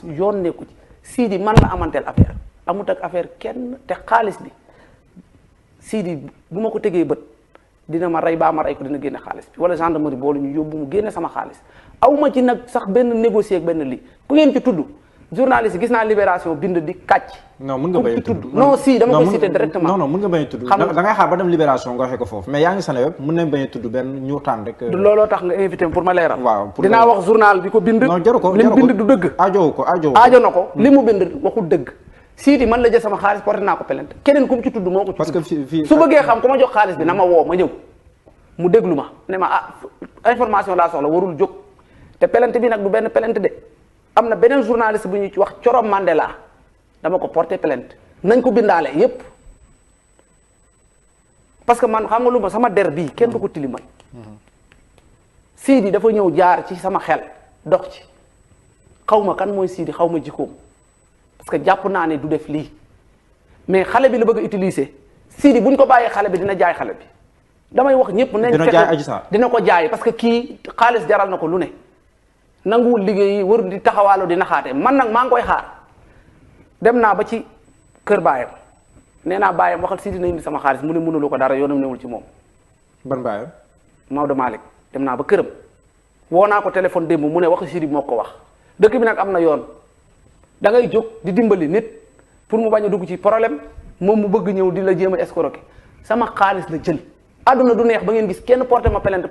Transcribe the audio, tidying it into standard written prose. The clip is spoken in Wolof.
yoon nekku ci Sidi man la amanteel affaire amut ak affaire kenn te xaalis bi Sidi bu ma ko tegee bët dina ma rey baa ma rey ko dina génne xaalis bi wala gendarmerie boolu ñu yóbbu mu génne sama xaalis awma ci nag sax benn négocier ak benn lii ku ngeen ci tudd journaliste gis naa Libération bind di kàcc. non mun nga bañ a tudd non si dama koy citer directement. non mun nga bañ a tudd. da ngay xaar ba dem Libération nga waxee ko foofu mais yaa ngi Seneweb mun nañ bañ a tudd benn ñu waxtaan rek. looloo tax nga invité pour ma leeral. waaw dinaa wax journal bi ko bind. non jaru ko li mu bind du dëgg. aajo na ko li mu bind waxul dëgg. Sidi man la jël sama xaalis porté naa ko plainte keneen ku mu ci tudd moo ko ci. parce que fii su bëggee xam ku ma jox xaalis bi na ma woo ma ñëw mu déglu ma ne ma information laa soxla warul jóg te plainte bi nag du benn plainte de am na beneen journaliste bu ñuy ci wax Corom Mandela dama ko porté plainte nañ ko bindaale yépp parce que man xam nga lu ma sama der bii kenn du ko tilimal Sidi dafa ñëw jaar ci sama xel dox ci xaw ma kan mooy Sidi xaw ma jikkoom parce que jàpp naa ne du def lii mais xale bi la bëgg a utiliser Sidi buñ ko bàyyee xale bi dina jaay xale bi damay wax ñëpp nañ fexe dina ko jaay parce que kii xaalis jaral na ko lu ne nanguwul liggéey wër di taxawaalu di naxaate man nag maa ngi koy xaar dem naa ba ci kër baayam nee naa baayam waxal Sidi na indi sama xaalis mu ne mënulu ko dara yoonam newul ci moom. ban baayam. Maodo Malick dem naa ba këram woo naa ko téléphone démb mu ne wax Sidi moo ko wax dëkk bi nag am na yoon da ngay jóg di dimbali nit pour mu bañ a dugg ci problème moom mu bëgg ñëw di la jéem a escroquer sama xaalis la jël àdduna du neex ba ngeen gis kenn porté ma plainte